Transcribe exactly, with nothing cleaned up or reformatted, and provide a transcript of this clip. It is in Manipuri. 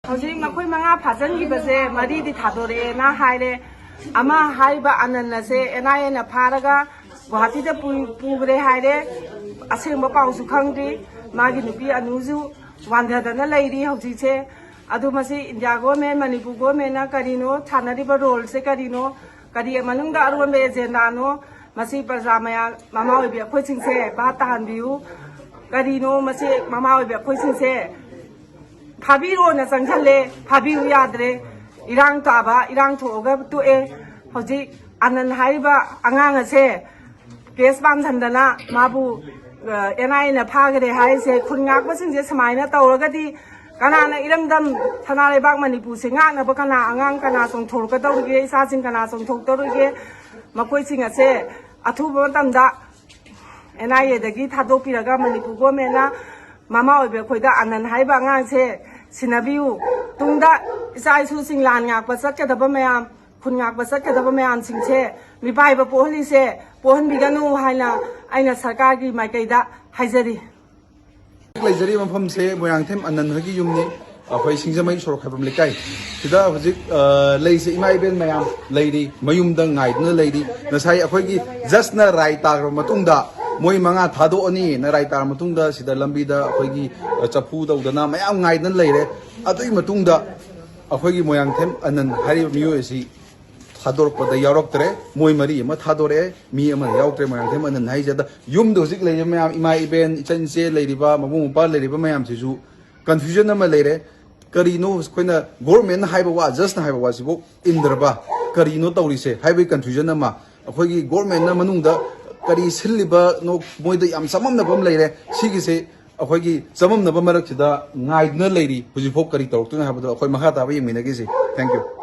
ꯍꯧꯖꯤꯛ ꯃꯈꯣꯏ ꯃꯉꯥ ꯐꯥꯖꯤꯟꯈꯤꯕꯁꯦ ꯃꯔꯤꯗꯤ ꯊꯥꯗꯣꯔꯛꯑꯦꯅ ꯍꯥꯏꯔꯦ꯫ ꯑꯃ ꯍꯥꯏꯔꯤꯕ ꯑꯅꯟ ꯑꯁꯦ ꯑꯦꯟ ꯑꯥꯏ ꯑꯦꯅ ꯐꯥꯔꯒ ꯒꯨꯋꯥꯍꯥꯇꯤꯗ ꯄꯨ- ꯄꯨꯈ꯭ꯔꯦ ꯍꯥꯏꯔꯦ꯫ ꯑꯁꯦꯡꯕ ꯄꯥꯎꯁꯨ ꯈꯪꯗ꯭ꯔꯤ꯫ ꯃꯥꯒꯤ ꯅꯨꯄꯤ ꯑꯅꯨꯁꯨ ꯋꯥꯟꯊꯗꯅ ꯂꯩꯔꯤ ꯍꯧꯖꯤꯛꯁꯦ꯫ ꯑꯗꯨ ꯃꯁꯤ ꯏꯟꯗꯤꯌꯥ ꯒꯣꯔꯃꯦꯟ, ꯃꯅꯤꯄꯨꯔ ꯒꯣꯔꯃꯦꯟꯅ ꯀꯔꯤꯅꯣ ꯁꯥꯟꯅꯔꯤꯕ ꯔꯣꯜꯁꯦ ꯀꯔꯤꯅꯣ? ꯀꯔꯤ ꯃꯅꯨꯡꯗ ꯑꯔꯣꯟꯕ ꯑꯦꯖꯦꯟꯗꯥꯅꯣ? ꯃꯁꯤ ꯄ꯭ꯔꯖꯥ ꯃꯌꯥꯝ, ꯃꯃꯥ ꯑꯣꯏꯕꯤ ꯑꯩꯈꯣꯏꯁꯤꯡꯁꯦ ꯚꯥꯞ ꯇꯥꯍꯟꯕꯤꯌꯨ꯫ ꯀꯔꯤꯅꯣ ꯃꯁꯤ? ꯃꯃꯥ ꯑꯣꯏꯕꯤ ꯑꯩꯈꯣꯏꯁꯤꯡꯁꯦ ꯐꯥꯕꯤꯔꯣꯅ ꯆꯪꯁꯜꯂꯦ, ꯐꯥꯕꯤꯌꯨ ꯌꯥꯗ꯭ꯔꯦ꯫ ꯏꯔꯥꯡ ꯇꯥꯕ, ꯏꯔꯥꯡ ꯊꯣꯛꯑꯒ ꯇꯣꯛꯑꯦ꯫ ꯍꯧꯖꯤꯛ ꯑꯅꯟ ꯍꯥꯏꯔꯤꯕ ꯑꯉꯥꯡ ꯑꯁꯦ ꯀꯦꯁ ꯄꯥꯟꯁꯤꯟꯗꯅ ꯃꯥꯕꯨ ꯑꯦꯟ ꯑꯥꯏ ꯑꯦꯅ ꯐꯥꯈ꯭ꯔꯦ ꯍꯥꯏꯔꯤꯁꯦ꯫ ꯈꯨꯟ ꯉꯥꯛꯄꯁꯤꯡꯁꯦ ꯁꯨꯃꯥꯏꯅ ꯇꯧꯔꯒꯗꯤ ꯀꯅꯥꯅ ꯏꯔꯝꯗꯝ ꯁꯅꯥ ꯂꯩꯕꯥꯛ ꯃꯅꯤꯄꯨꯔꯁꯦ ꯉꯥꯛꯅꯕ? ꯀꯅꯥ ꯑꯉꯥꯡ ꯀꯅꯥ ꯆꯣꯡꯊꯣꯔꯛꯀꯗꯧꯔꯤꯒꯦ? ꯏꯆꯥꯁꯤꯡ ꯀꯅꯥ ꯆꯣꯡꯊꯣꯛꯇꯧꯔꯤꯒꯦ? ꯃꯈꯣꯏꯁꯤꯡ ꯑꯁꯦ ꯑꯊꯨꯕ ꯃꯇꯝꯗ ꯑꯦꯟ ꯑꯥꯏ ꯑꯦꯗꯒꯤ ꯊꯥꯗꯣꯛꯄꯤꯔꯒ ꯃꯅꯤꯄꯨꯔ ꯒꯣꯔꯃꯦꯟꯅ ꯃꯃꯥ ꯑꯣꯏꯕ ꯑꯩꯈꯣꯏꯗ ꯑꯅꯟ ꯍꯥꯏꯔꯤꯕ ꯑꯉꯥꯡꯁꯦ ꯁꯤꯟꯅꯕꯤꯌꯨ꯫ ꯇꯨꯡꯗ ꯏꯆꯥ ꯏꯁꯨꯁꯤꯡ ꯂꯥꯟ ꯉꯥꯛꯄ ꯆꯠꯀꯗꯕ ꯃꯌꯥꯝ, ꯈꯨꯟ ꯉꯥꯛꯄ ꯆꯠꯀꯗꯕ ꯃꯌꯥꯝꯁꯤꯡꯁꯦ ꯃꯤꯄꯥꯏꯕ ꯄꯣꯛꯍꯜꯂꯤꯁꯦ ꯄꯣꯛꯍꯟꯕꯤꯒꯅꯨ ꯍꯥꯏꯅ ꯑꯩꯅ ꯁꯔꯀꯥꯔꯒꯤ ꯃꯥꯏꯀꯩꯗ ꯍꯥꯏꯖꯔꯤ꯫ ꯂꯩꯖꯔꯤꯕ ꯃꯐꯝꯁꯦ ꯃꯣꯏꯔꯥꯡꯊꯦꯝ ꯑꯅꯟ ꯍꯣꯏꯒꯤ ꯌꯨꯝꯅꯤ꯫ ꯑꯩꯈꯣꯏ ꯁꯤꯡꯖꯃꯩ ꯁꯣꯔꯣꯛ ꯈꯥꯏꯕꯝ ꯂꯩꯀꯥꯏ ꯁꯤꯗ ꯍꯧꯖꯤꯛ, ꯑ, ꯂꯩꯁꯦ ꯏꯃꯥ ꯏꯕꯦꯟ ꯃꯌꯥꯝ ꯂꯩꯔꯤ, ꯃꯌꯨꯝꯗ ꯉꯥꯏꯗꯨꯅ ꯂꯩꯔꯤ꯫ ꯉꯁꯥꯏ ꯑꯩꯈꯣꯏꯒꯤ ꯖꯁꯅ ꯔꯥꯏ ꯇꯥꯈ꯭ꯔꯕ ꯃꯇꯨꯡꯗ ꯃꯣꯏ ꯃꯉꯥ ꯊꯥꯗꯣꯛꯑꯅꯤꯅ ꯔꯥꯏ ꯇꯥꯔꯕ ꯃꯇꯨꯡꯗ ꯁꯤꯗ ꯂꯝꯕꯤꯗ ꯑꯩꯈꯣꯏꯒꯤ, ꯑ, ꯆꯐꯨ ꯇꯧꯗꯅ ꯃꯌꯥꯝ ꯉꯥꯏꯗꯅ ꯂꯩꯔꯦ꯫ ꯑꯗꯨꯒꯤ ꯃꯇꯨꯡꯗ ꯑꯩꯈꯣꯏꯒꯤ ꯃꯣꯏꯔꯥꯡꯊꯦꯝ ꯑꯅꯟ ꯍꯥꯏꯔꯤꯕ ꯃꯤꯑꯣꯏ ꯑꯁꯤ ꯊꯥꯗꯣꯔꯛꯄꯗ ꯌꯥꯎꯔꯛꯇ꯭ꯔꯦ꯫ ꯃꯣꯏ ꯃꯔꯤ ꯑꯃ ꯊꯥꯗꯣꯔꯛꯑꯦ, ꯃꯤ ꯑꯃ ꯌꯥꯎꯗ꯭ꯔꯦ꯫ ꯃꯣꯏꯔꯥꯡꯊꯦꯝ ꯑꯅꯟ ꯍꯥꯏꯁꯦ ꯑꯗ ꯌꯨꯝꯗ ꯍꯧꯖꯤꯛ ꯂꯩꯔꯤꯕ ꯃꯌꯥꯝ, ꯏꯃꯥ ꯏꯕꯦꯟ, ꯏꯆꯟ ꯏꯆꯦ ꯂꯩꯔꯤꯕ, ꯃꯕꯨꯡ ꯃꯧꯄ꯭ꯋꯥ ꯂꯩꯔꯤꯕ ꯃꯌꯥꯝꯁꯤꯁꯨ ꯀꯟꯐ꯭ꯌꯨꯖꯟ ꯑꯃ ꯂꯩꯔꯦ꯫ ꯀꯔꯤꯅꯣ ꯑꯩꯈꯣꯏꯅ ꯒꯣꯔꯃꯦꯟꯅ ꯍꯥꯏꯕ ꯋꯥ, ꯖꯁꯅ ꯍꯥꯏꯕ ꯋꯥꯁꯤꯕꯨ ꯏꯟꯗ꯭ꯔꯕ? ꯀꯔꯤꯅꯣ ꯇꯧꯔꯤꯁꯦ ꯍꯥꯏꯕꯒꯤ ꯀꯟꯐ꯭ꯌꯨꯖꯟ ꯑꯃ꯫ ꯑꯩꯈꯣꯏꯒꯤ ꯒꯣꯔꯃꯦꯟꯅ ꯃꯅꯨꯡꯗ ꯀꯔꯤ ꯁꯤꯜꯂꯤꯕꯅꯣ, ꯃꯣꯏꯗ ꯌꯥꯝ ꯆꯃꯝꯅꯕ ꯑꯃ ꯂꯩꯔꯦ꯫ ꯁꯤꯒꯤꯁꯦ ꯑꯩꯈꯣꯏꯒꯤ ꯆꯃꯝꯅꯕ ꯃꯔꯛꯁꯤꯗ ꯉꯥꯏꯗꯨꯅ ꯂꯩꯔꯤ꯫ ꯍꯧꯖꯤꯛꯐꯥꯎ ꯀꯔꯤ ꯇꯧꯔꯛꯇꯣꯏꯅꯣ ꯍꯥꯏꯕꯗꯣ ꯑꯩꯈꯣꯏ ꯃꯈꯥ ꯇꯥꯕ ꯌꯦꯡꯃꯤꯟꯅꯈꯤꯁꯤ꯫ Thank you꯫